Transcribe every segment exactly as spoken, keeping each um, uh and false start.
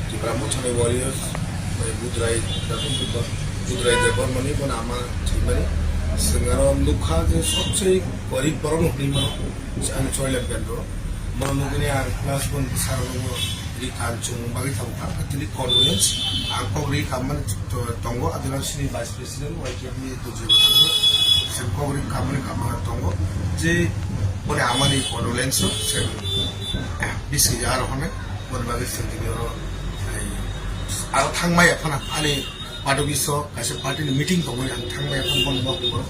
Tipra Mothani warriors, bai Budrai, Budrai Debbarmani, bono ama thwimani. Chwng aro nukha je sobse gorib borok hinwi mano, ani Choilem Kendro. Bono nukgwini ang plus one bwsarokno ri kha, ang chumung bagwi tabukha, tini condolence. Ang kok ri kha mani to-, tongo, adinang sini vice president, Y K P ni Dujoi Bwskango. Chwng kok ri kha mani kha mani tongo. Je boni amani condolence o, chwng bisi ya aro hwnwi, boni bagwi chwng tini oro, ai, aro thangmaya phano ani party office o kaisa party ni meeting tongmani ang thangmaya phano bono bo borok,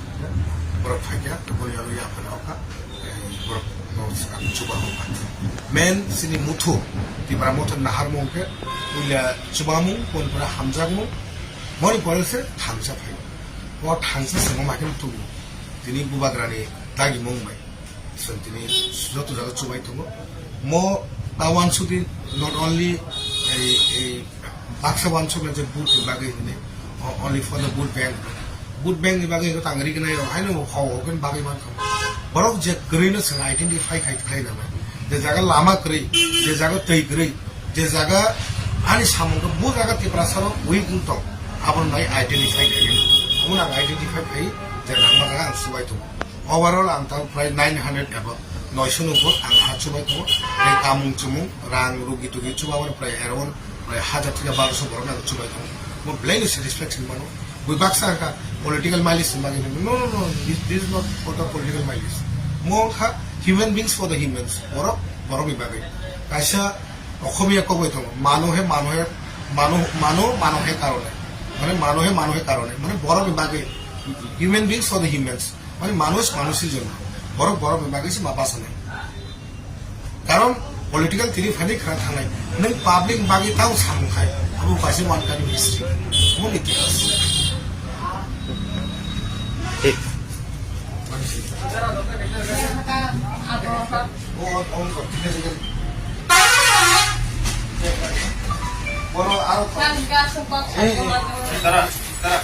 borok phaikha, boni aro ya phano okha. Borok no ang chubamu. Main sini muthu, Tipra Motha naharmung khe puila chubamung, pon pora hamjakmung, boni pore se thangsa phai. O thangsa semo ma khe mutu. Tini bubagrani dagimung bai. Song tini joto jaga chubai tongo. Mo ta wansuk di not only ei, ei Baksa wansukna je vote ni bagwi hwnwi, o-, only for the vote bank. Vote bank ni bagwi hwnkhe tang rignai rok haino hao hao khe bagwi mankha. Borok je kwrwi no chwng identify khai, khai nang. Je jaga lama kwrwi, je jaga twi kwrwi, je jaga ani samung khe bo jaga Tiprasa rok weak wng tong, abo no nai identify khai. Omo no ang identify khai je nangma jaga ang subai tongo. Overall ang tang prai nine hundred above, noisho nungkho ang ha chubai tongo. Tei kamung chumung, rang, rugi tugi chuba mani prai around prai hajar thika barosho borok ang chubai tongo. Mo belai no satisfaction mano. Bui baksa ka political mileage ni bagwi no, no, no, no, this, this is not for the political mileage. Mo kha human beings for the humans. Borok, borok ni bagwi. Kaisa Okhobia kok bai tongo. Mano he, mano he, mano, mano, mano he karone. Mane mano he, mano he karone. Mane borok ni bagwi. Human beings for the humans. Mane manush manusher jonno. Borok borok ni bagwi se ma basa nai. Karon political tini phani khna thangnai. Nwng public bagwi tao samung khai. Abo kaisa one kind of history. Mo itihas. Thik. Boro aro. Tara, tara.